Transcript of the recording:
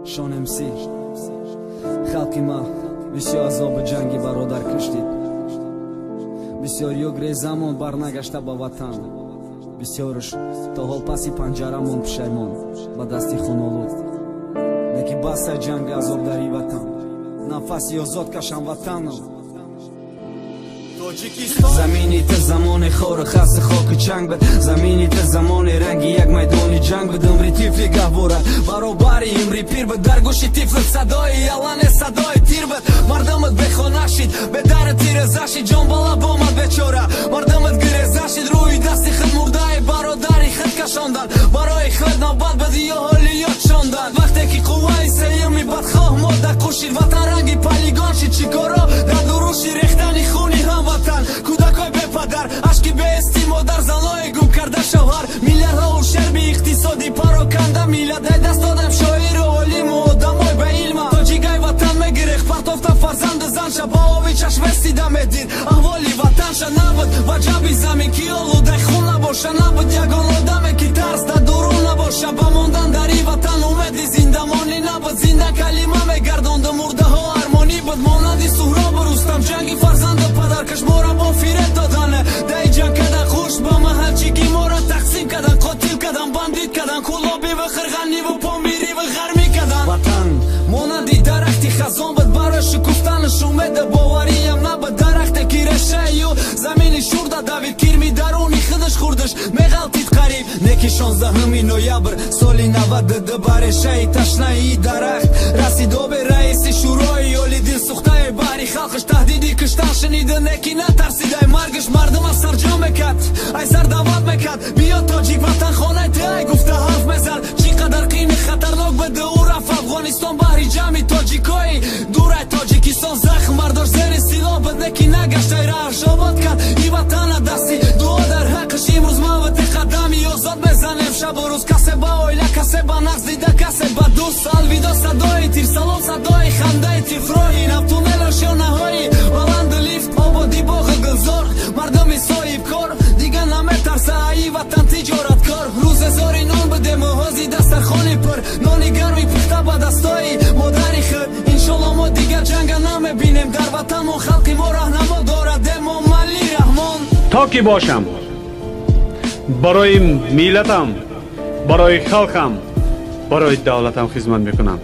Шон МС. Халқи ма бисёр азоби ҷанги бародар киштид, бисёриё грезамон барнагашта ба ватан, бисёрш то ҳол паси панҷарамон пушаймон ба дасти хунолуд. Леки басай ҷанги азоб дар ин ватан, нафаси озод кашам, ватанам. Замини ту замони хору хаси хоку чанг буд, замини ту замони ранги як майдони ҷанг буд. Умри тифли гаҳвора баробари умри пир буд, дар гӯши тифлит садои ялане садои тир буд. Мардумат бехона шид, бедару тиреза шид, ҷон ба лаб омад бечора, мардумат гиреза шид. Рӯи дасти худ мурдаи бародари худ кашондан, барои худ навбат буд ё ҳоли ёд шондан. Вақте ки қувваи сеюми бадхоҳ мода кушид, ватан ранги полигон шид. Чӣ коро дар дуруши рехтани хуни ҳамватан, кӯдакои бепадар, ашки беҳести модар, занои гум карда шавҳар, миллиардҳо ущерби иқтисодӣ пароканда миллат. Ай даст додам шоиру олиму одамой ба илма. Тоҷикай ватан мегирех, партофта фарзанду занша, ба ови чашместида медид аҳволи ватанша. Набуд ва ҷаби замин, ки олудай хун набоша, набуд ягон одаме, ки тарс дар дурун набоша. Ба мондан дар ин ватан умеди зиндамонӣ набуд, зинда калима мегардонду мурдаҳо армонӣ буд. Монанди Суҳробу Рустам ҷанги фарзанду падаркаш мора бо фиреб додане, даи ҷанг кадан хуш ба маҳалчиги мора тақсим кадан, қотил кадан, бандит кадан, кулобиву хирғаниву помириву ғармӣ кадан. Ватан монанди дарахти хазон буд, барои шукуфтанаш умеду бовариям набуд. Дарахте, ки решаю замини шурда давид, кирми даруни худаш хурдаш меғалтид қариб. Неки 16 ноябр соли 92 ба решаи ташнаи дарахт расид обе. Раиси Шӯрои Оли дилсӯхтаи баҳри халқаш таҳдиди киштан шунида, неки натарсидай маргаш. Мардума сарҷом мекард, ай сар даъват мекард, биё, тоҷик, ватан хонаи ту ай гуфта ҳарф мезад. Чӣ қадар қини хатарнок буд, ӯ рафт Афғонистон баҳри ҷамъи тоҷикои дурай Тоҷикистон. Захм бардошт, зери силоҳ буд, неки нагаштай, раҳаш обод кард и ватана дасти дуо дар ҳаққаш. Имрӯз ман ва ти қадами озод мезанем шабу рӯз, касе ба оила, касе ба нағз дида, касе ба дӯст. Алвидо садои тир, салом садои хандаи тифрои нав, туннелу шонаҳои баланду лифт, ободи боғу гулзор. Мардуми соҳибкор дига наметарса аи ватан тиҷораткор. Рӯзезори нон будему ҳози дастархони пур, нони гарми пухта ба дастои модари худ. Иншолло, мо дигар ҷанга намебинем дар ватанмон, халқи мо раҳнамо дорад Эмомалӣ Раҳмон. То ки бошам, барои миллатам, барои халқам, барои давлатам хизмат мекунам.